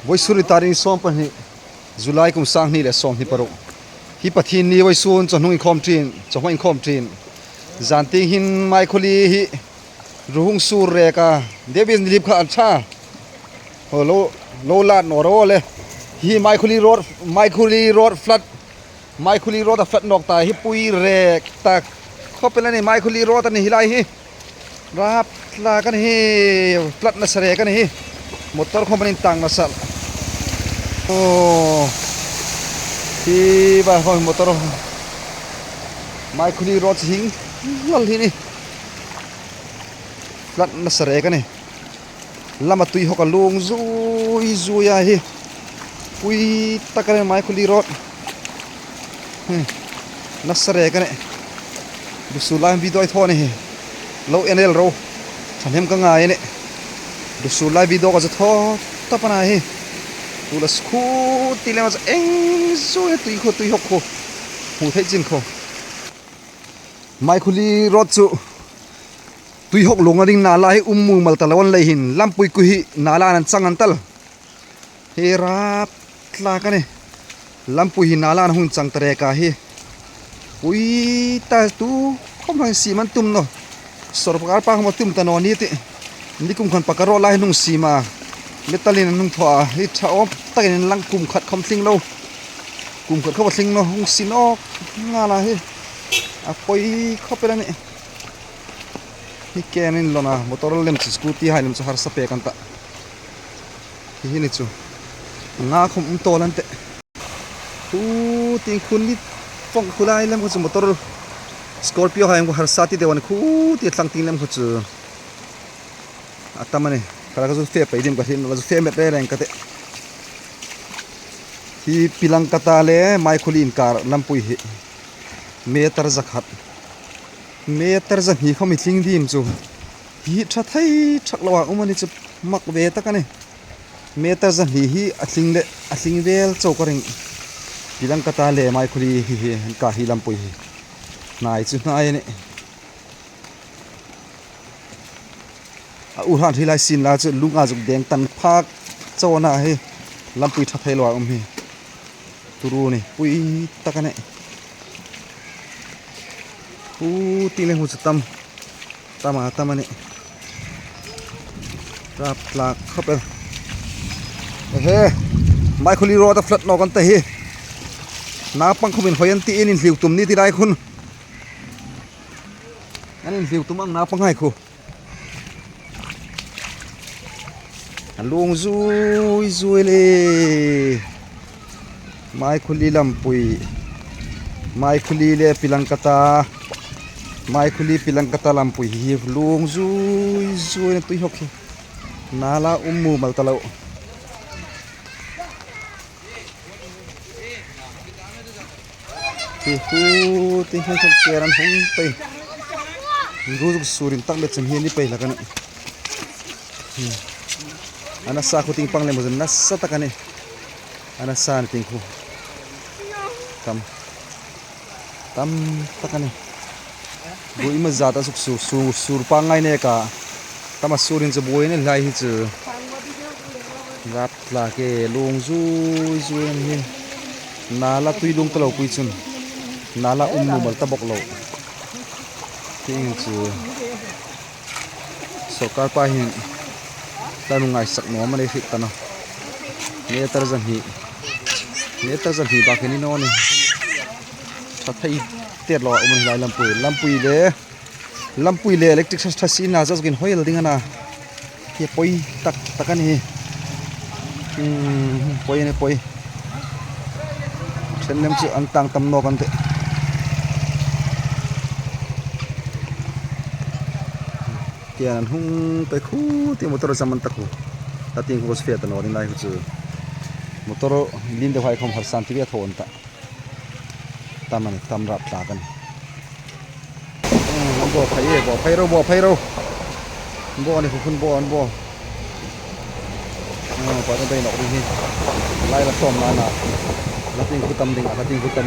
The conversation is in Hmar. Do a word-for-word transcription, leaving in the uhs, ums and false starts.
Vawisun ni tarik sawm pahni, July kum sang hni le sawm hni paruk. Hi Pathienni vawisun chawhnung inkhawm ṭin, chawhma inkhawm ṭin. Zan tieng hin Maikhuli hi ruo hung sur rek a. Davis ni lip kha an ṭha. Ho lo, lo lat naw ro le. Hi Maikhuli road, Maikhuli road flood. Maikhuli road a flood nawk ta hi, pui rek tak khawp el a nih, Maikhuli road a nih hi lai hi. Rap tlak a nih hi, flood nasa rek a nih hi. Motor khawm an intang nasa. Oh. Hi ba khawm motor. Maikhuli road hing lal hi nih. Flood nasa rek a nih. Lama tui hawk a, luong zui zui a hi. Pui tak a nih Maikhuli road. Hmm. Nasa rek a nih. Dusu lai video ei thaw ni hi. Lo en el ro. Thahnem ka ngai a nih. Dusu lai video ka zu thaw ta pana hi. Tu la scooty le ma eng zui tui kho, tui hawk kho. Hmu thei chin kho. Maikhuli road chu tui hawk luong a ding nala hi um mumal ta lo an lei hin, lampui ku hi nala an chang an tal. Hi rap tlak a nih. Lampui hi nala an hung chang ta rek a hi. Pui ta tu khawm hang siem an tum naw. Sorkar pa khawm a tum ta naw ni ti. Ni kum khat pakhat ro lai hung siem a. Metal in an hung thaw a. Hi ṭha awm takin lang kum khat khawm tling lo. Kum khat khawm a tling naw. Hung siem nawk nghal a hi. A poi khawp el a nih. Hi ken in lawm a, motor lem chu, scooty hai lem chu harsa pek an ta. Hi hi ni chu. Nga khawm um tawl an teh. Khu tieng khun ni fawng khu lai lem khu chu motor Scorpio hai khu harsa ti deu an khu ti tlang tieng lem khu chu. A tam a nih. Kha la ka zu fe pei dim ka hin, la zu fe met reng reng ka tih. Hi Pilangkata le Maikhuli inkar lampui hi. Meter za khat. Meter za hni khawm i tling dim chu. Hi ṭha thei ṭhak lo a um a ni chu mak ve tak a nih. Meter za hni hi a tling le, a tling vel chau ka ring. Pilangkata le Maikhuli hi hi an ka hi lampui hi. Hnai chu hnai a nih. A u hran hi lai sin la chu lung a zuk deng tan phak chau a na hi. Lampui ṭha thei lo a um hi. Turu ni, pui tak a nih. Khu tieng le khu chu tam. Tam a tam a nih. Rap tlak khawp el. Ehe. Maikhuli road a flood nawk an ta hi. Naupang khawmin hawi an ti in inhliu tum ni ti lai khun. An inhliu tum ang naupang hai khu. A luong zui zui le. Maikhuli lampui. Maikhuli le Pilangkata. Maikhuli Pilangkata lampui hi luong zui zui a nih, tui hawk hi. Nala um mumal ta lo. Hi khu tieng khun khun ker an hung pei. Ru zuk sur intak le chen hi ni pei hlak a nih. Hmm. A nasa khu tieng pang le mo zan nasa tak a nih. A nasa ni tieng khu. Tam. Tam tak a nih. Buoi ma zat a zuk sur, sur, sur pangngai nek a. Tam a surin chu buoi ni lai hi chu. Rap tlak e, luong zui zui a ni hi. Nala tui luong ta lo pui chun. Nala um mumal ta bawk lo. Tieng chu. Sorkar pa hin. Tanu ngaisak nuom a ni hriet ta naw. Meter za hni. Meter za hni bak hi ni naw ni. Ṭha thei tet lo a um a ni lai lampui. Lampui le, lampui le electric ṭha, ṭha sienla zat zuk inhawi el ding a na. Hi poi tak tak a ni hi. Hmm, poi a ni poi. Ṭhen lem chu an tang tam nawk an tih. Tiang an hung pei khu tieng motor zam an ta khu. Ta tieng khu fe ta naw ding lai khu chu. Motor lien deu hai khawm harsa an ti ve thaw an ta. Tam a ni, tam rap tlak a ni. Hmm, an bo phai e, bo phai ro, bo phai ro. Bo a ni khu khun bo, an bo. Hmm, pa ta dai nawk ding hi. Lai la sawm na na. La tieng khu tam ding, la tieng khu tam.